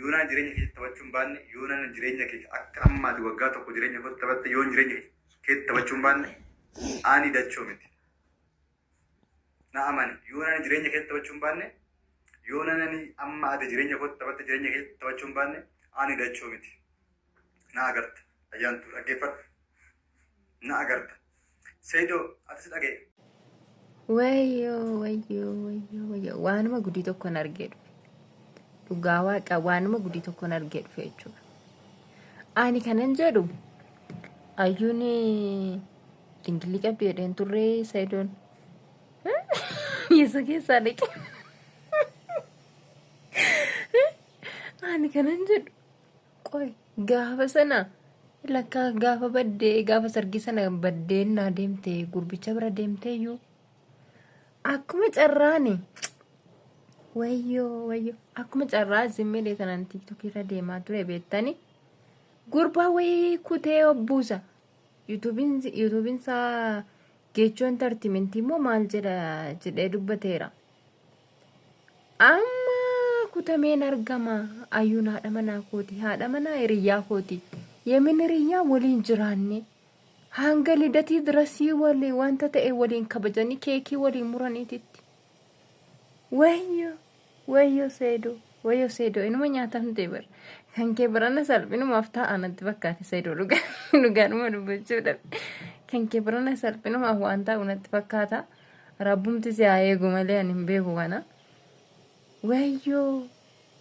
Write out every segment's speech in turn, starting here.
Yoonaan jireenya keetti taphachuu hin baanne, yoonaan jireenya kee akka ammaati waggaa tokko jireenya kootti taphatte, yoon jireenya keetti taphachuu hin baanne, ani dachoo miti. Na amani. Yoonaan jireenya keetti taphachuu hin baanne, yoonaan ani amma ati jireenya kootti taphatte jireenya keetti taphachuu hin baanne, ani dachoo miti. Na agarta. Ayyaantu dhaggeeffadhu. Na agarta. Seydoo atis dhaga'i. Wayyoo wayyoo wayyoo wayyoo waanuma gudii tokkon argee dhufe. Dhugaa waaqa waanuma gudii tokkon argee dhufe jechuudha. Ani kanan jedhu ayyuun dingilii qabdi jedheen turree Sayidoon. Yesu keessaa dhaqe. Ani kanan jedhu Qoy gaafa sana lakkaa gaafa baddee gaafa sargii sana baddeen naa deemte gurbicha bira deemteeyyuu akkuma carraani wayyoo wayyoo akkuma carraa zimmilee tanaan tiktokii irra deemaa ture beektani gurbaa wayii kutee obbuusa yuutuubiin isaa geechoo intartimentii immoo maal jedha jedhee dubbateera. Amma kutameen argama. Ayyuun haadha manaa kooti. Haadha manaa hiriyyaa kooti. Yemin hiriyyaa waliin jiraanne. Hanga lidatii dirasii waliin wanta ta'e waliin kabajanii keekii waliin muraniititti. Wayyoo wayyoo seedoo wayyoo seedoo inuma nyaatamte bar. Kan kee barana salphinumaaf ta'a natti fakkaate seedoo dhugaa dhugaadhuma dubbachuudhaaf. Kan kee barana salphinumaaf waan ta'u natti fakkaata. Rabbumti si haa eegu malee ani hin beeku kana. Wayyoo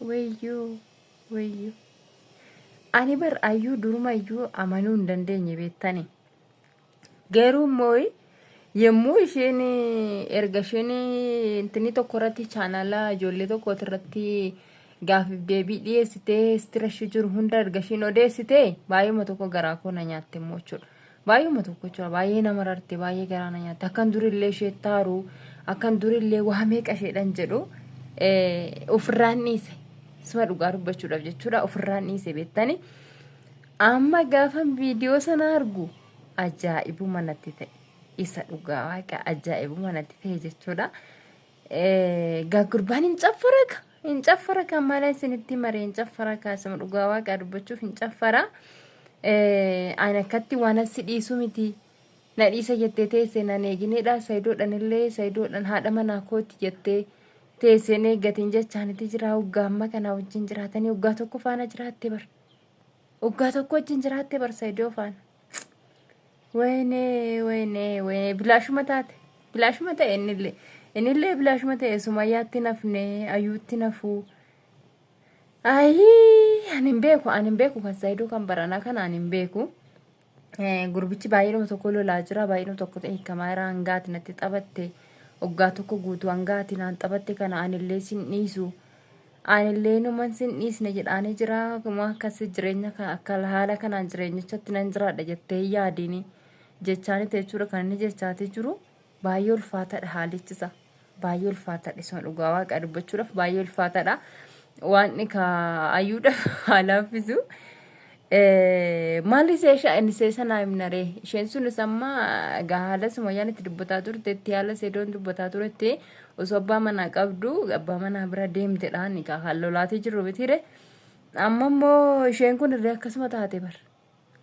wayyoo wayyoo. Ani bar ayyuu durumayyuu amanuu hin dandeenye beektani. Garuu immoo yommuu isheen erga isheen intinni tokko irratti chaanala ijoollee tokkooti irratti gaafiif deebii dhiyeessitee istira ishee jiru hunda erga isheen odeessitee baay'uma tokko garaa koo na nyaatte immoo jechuudha. Baay'uma tokko jechuudha. Baay'ee na mararte, baay'ee garaa na nyaatte. Akkan durillee ishee taaru, akkan durillee waa meeqa isheedhan jedhu ofirraan dhiise. Suma dhugaa dubbachuudhaaf jechuudha ofirraan dhiise beektani. Amma gaafan viidiyoo sana argu ajaa'ibuma natti ta'e. Isa dhugaa waaqa ajaa'ibuma natti ta'e jechuudha. Gaa gurbaan hin caffara ka. Hin caffara kan maala isinitti mare hin caffara kaasuma dhugaa waaqaa dubbachuuf hin caffara. Ani akkatti waan asi dhiisu miti. Na dhiisa jettee teesse nan eegineedha. Sayidoodhaan illee sayidoodhaan haadha manaa kooti jettee teessee na eeggatiin jechaanitti jira. Waggaa amma kanaa wajjin jiraatanii waggaa tokko faana jiraatte bar. Waggaa tokko wajjin jiraatte bar sayidoo faana. Wayne wayne wayne bilaashuma taate bilaashuma ta'e innillee innillee bilaashuma ta'e sumayyaatti nafne ayyuutti nafu ayii ani hin beeku ani hin beeku kan saayidoo kan baranaa kana ani hin beeku gurbichi baay'eedhuma tokko lolaa jira baay'eedhuma tokko hiikamaa jira hangaati natti taphatte waggaa tokko guutuu hangaati naan taphatte kana anillee sin dhiisu Anillee numan sin dhiisne jedhaanii jira. Kuma akkas jireenya akka haala kanaan jireenyichatti nan jiraadha jettee hin yaadiini jechaaniti jechuudha kan inni jechaati jiru baay'ee ulfaataadha haalichisa. Baay'ee ulfaataadha isuma dhugaa waaqa dubbachuudhaaf baay'ee ulfaataadha. Waan ka ayyuudha haa laaffisu. Maali seesha inni seesa naa himna ree isheen sunis amma egaa haala sumayyaan itti dubbataa turtetti haala seedoon dubbataa turetti osoo abbaa manaa qabdu abbaa manaa bira deemtedha inni kan lolaatii jiru mitiire amma immoo isheen kun illee akkasuma taate bar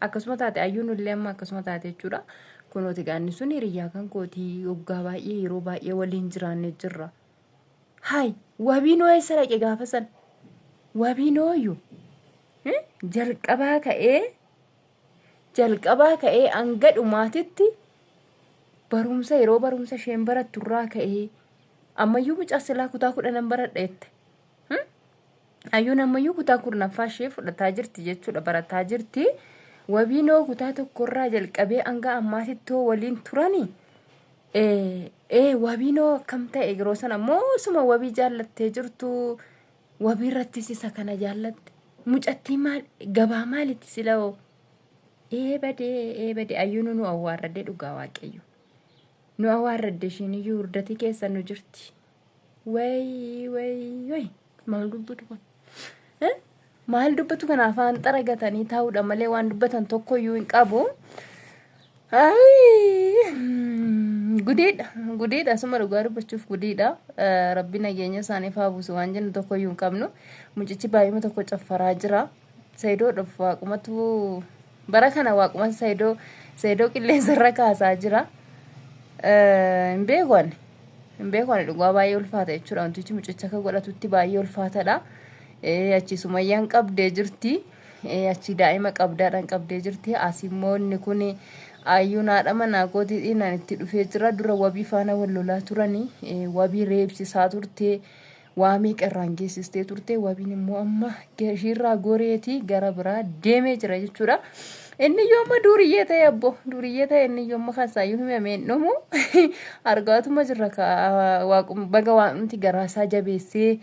akkasuma taate ayyuun illee amma akkasuma taate jechuudha kunooti gaanni sun hiriyyaa kan kootii waggaa baay'ee yeroo baay'ee waliin jiraannee jirra Hayi wabiin hoo eessa dhaqe gaafa san? Wabiin hooyyuu jalqabaa ka'ee jalqabaa ka'ee hanga dhumaatitti barumsa yeroo barumsa isheen barattu irraa ka'ee ammayyuu mucaa silaa kutaa kudhanan baradha jette. Ayyuun ammayyuu kutaa kurnaffaa ishee fudhataa jirti jechuudha barataa jirti. Wabiin hoo kutaa tokkorraa jalqabee hanga ammaatitti hoo waliin turanii? Ee wabiin hoo akkam ta'e yeroo sana immoo osuma wabii jaallattee jirtu wabii irrattis isa kana jaallatte mucattii maal gabaa maalitti sila hoo ee badee ee badee ayyuun nu awwaarradde dhugaa waaqayyo nu awwaarradde ishiin iyyuu hurdatii keessa nu jirti way way way maal dubbatu kun Maal dubbatu kana afaan xaragatanii taa'uudha malee waan dubbatan tokko iyyuu hin qabu. Gudiidha. Gudiidha. Suma dhugaa dubbachuuf gudiidha. Rabbi nageenya isaaniif haa buusu waan jennu tokko iyyuu hin qabnu. Mucichi baay'uma tokko caffaraa jira. Sayidoodhaaf waaqumatu bara kana waaquma Sayidoo Sayidoo qilleensa irra kaasaa jira. Hin beeku ani. Hin beeku ani dhugaa baay'ee ulfaata jechuudha. Wantichi mucicha akka godhatutti baay'ee ulfaatadha. Achi Sumayyaan qabdee jirti. Achi daa'ima qabdaadhaan qabdee jirti. As immoo inni kun ayyuun haadha manaa kootiitiin an itti dhufee jira. Dura wabii faana wal lolaa turanii wabii reebsisaa turte. Waa meeqa irraan geessistee turte. Wabiin immoo amma ishiirraa goreetii gara biraa deemee jira jechuudha. Inni iyyuu amma duuriyyee ta'e abbo duuriyyee ta'e inni iyyuu amma kasaayyuu himamee hin dhumu argaatuma jirra baga waaqumti garaasaa jabeessee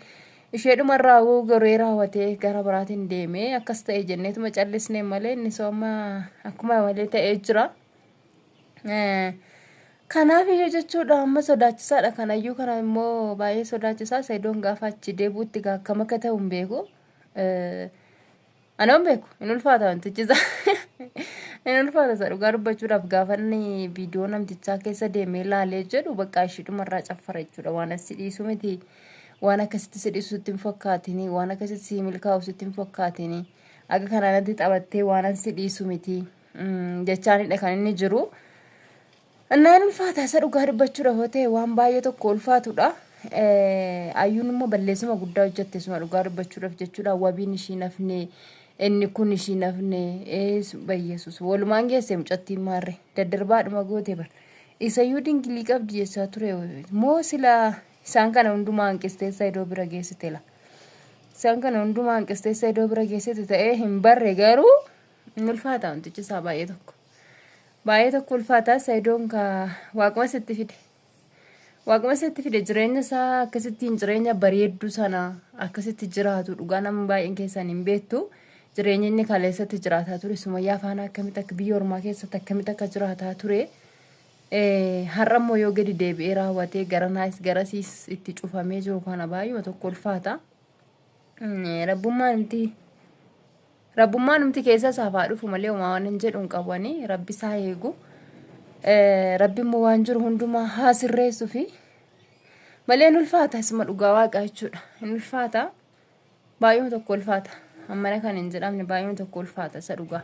Isheedhuma irraa goree raawwatee gara biraatiin deemee akkas ta'e jenneetuma callisnee malee inni soo amma akkuma malee ta'ee jira. Kanaaf iyyuu jechuudha amma sodaachisaadha kanayyuu kana immoo baay'ee sodaachisaa Sayidoon gaafa achi deebi'utti akkam akka ta'u hin beeku. Ana hin beeku hin ulfaata wantichi isaa hin ulfaata isa dhugaa dubbachuudhaaf gaafa inni viidiyoo namtichaa keessa deemee laalee jedhu bakka ishiidhuma irraa caffara jechuudha waan as si dhiisu miti waan akkasitti si dhiisu sitti hin fakkaatini waan akkasitti si milkaa'u sitti hin fakkaatini akka kanaa natti taphattee waan as si dhiisu miti jechaanidha kan inni jiru. Innaan ulfaata isa dhugaa dubbachuudhaaf yoo ta'e waan baay'ee tokko ulfaatudha. Ayyuun immoo balleessuma guddaa hojjette isuma dhugaa dubbachuudhaaf jechuudha. Wabiin ishii nafne inni kun ishii nafne bayyeessus walumaan geesse mucattiin maarre daddarbaadhuma goote bar. Isayyuu dingilii qabdi jechaa ture moo silaa isaan kana hundumaa hanqistee Saidoo bira geessite la. Isaan kana hundumaa hanqistee Saidoo bira geessite ta'ee hin barre garuu hin ulfaata wantichi isaa baay'ee tokko. Baay'ee tokko ulfaata Sayidoon ka waaquma sitti fide. Waaquma sitti fide jireenya isaa akkasittiin jireenya bareedduu sana akkasitti jiraatu dhugaa namni baay'een keessan hin beektu. Jireenya inni kaleessatti jiraataa ture Sumayyaa faana akkamitti akka biyya ormaa keessatti akkamitti akka jiraataa ture. Har'a immoo yoo gadi deebi'ee raawwatee garanaas garasiis itti cufamee jiru kana baay'uma tokko ulfaata. Rabbummaan nuti Rabbummaan numti keessa isaaf haa dhufu malee homaa waan hin jedhu hin qabu ani rabbi isaa eegu. Rabbi immoo waan jiru hundumaa haa sirreessu fi malee hin ulfaata isuma dhugaa waaqaa jechuudha. Hin ulfaata baay'uma tokko ulfaata. Ammana kan hin jedhamne baay'uma tokko ulfaata isa dhugaa.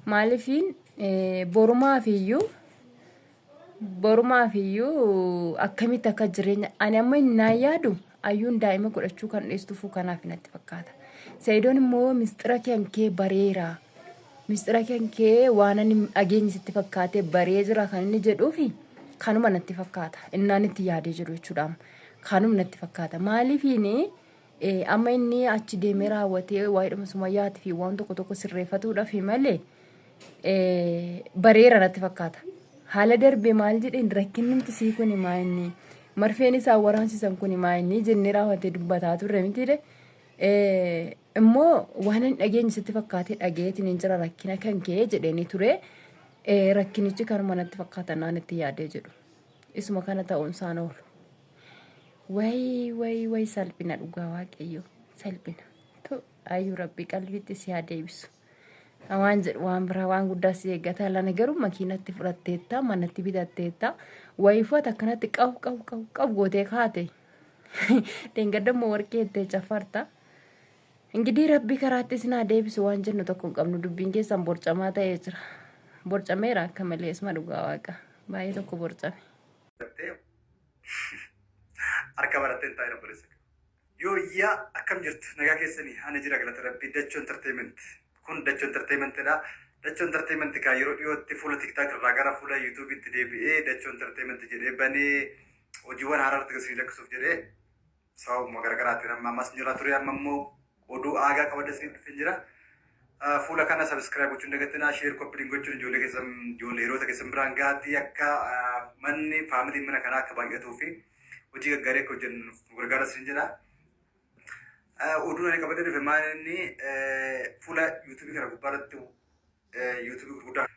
Maaliifiin borumaaf iyyuu Borumaaf iyyuu akkamitti akka jireenya ani amma innaan yaadu ayyuun daa'ima godhachuu kan dhiistufuu kanaaf natti fakkaata. Sa'idoon immoo mistira kan kee bareera. Mistira kan kee waan ani dhageenye sitti fakkaatee baree jira kan inni jedhuufi kanuma natti fakkaata. Innaan itti yaadee jiru jechuudha. Kanuma natti fakkaata. Maaliifiini amma inni achi deemee raawwatee waa'eedhuma sumayyaatii fi waan tokko tokko sirreeffatuudhaaf malee bareera natti fakkaata. Haala darbe maal jedheen rakkinnumti sii kuni maa inni marfeen isaa waraansisan kuni maa inni jennee raawwatee dubbataa turre mitiire. Immoo waan hin dhageenye sitti fakkaatee dhageetiin hin jira rakkina kan kee jedheeni ture. Rakkinichi kanuma natti fakkaata naan itti yaadee jedhu. Isuma kana ta'uun isaan oolu. Wayi wayi wayi salphina dhugaa waaqayyo salphina. Ayyuu rabbi qalbiitti si haa deebisu. Waan jedhu waan biraa waan guddaa si eeggata lana garuu makiinatti fudhatteetta manatti bitatteetta wayiifuu ati akkanatti qabu qabu qabu qabu gootee kaate dheengadda immoo warqee ittee cafarta. Ingidii rabbi karaatti isin haa deebisu waan jennu tokko hin qabnu dubbiin keessan borcamaa ta'ee jira. Borcameera akka malee isuma dhugaa waaqa baay'ee tokko borcame. Harka barattee hin taa'in obboleessa. Yooyyaa akkam jirtu nagaa keessanii ani jira galata rabbii Dachoo Entertainment kun Dachoo Entertainment dha Dachoo Entertainment kaa yeroo dhiyootti fuula TikTok irraa gara fuula YouTubetti deebi'ee Dachoo Entertainment jedhee banee hojiiwwan haaraa irratti isin lakkisuuf jedhee sababuma garaagaraatiin amma ammas jira ture amma immoo oduu aagaa qabadhe isiniif dhufeen jira. Fuula kana subscribe gochuun dagatinaa share copy link gochuun ijoollee keessan ijoollee hiriyoota keessan biraan gahaatii akka manni faamiliin mana kanaa akka baay'atuu fi hojii gaggaarii akka hojjennu nu gargaara isin jedha. Oduun ani qabadhee dhufe maal inni fuula yuutuubii kana gubbaa irratti yuutuubii gurguddaa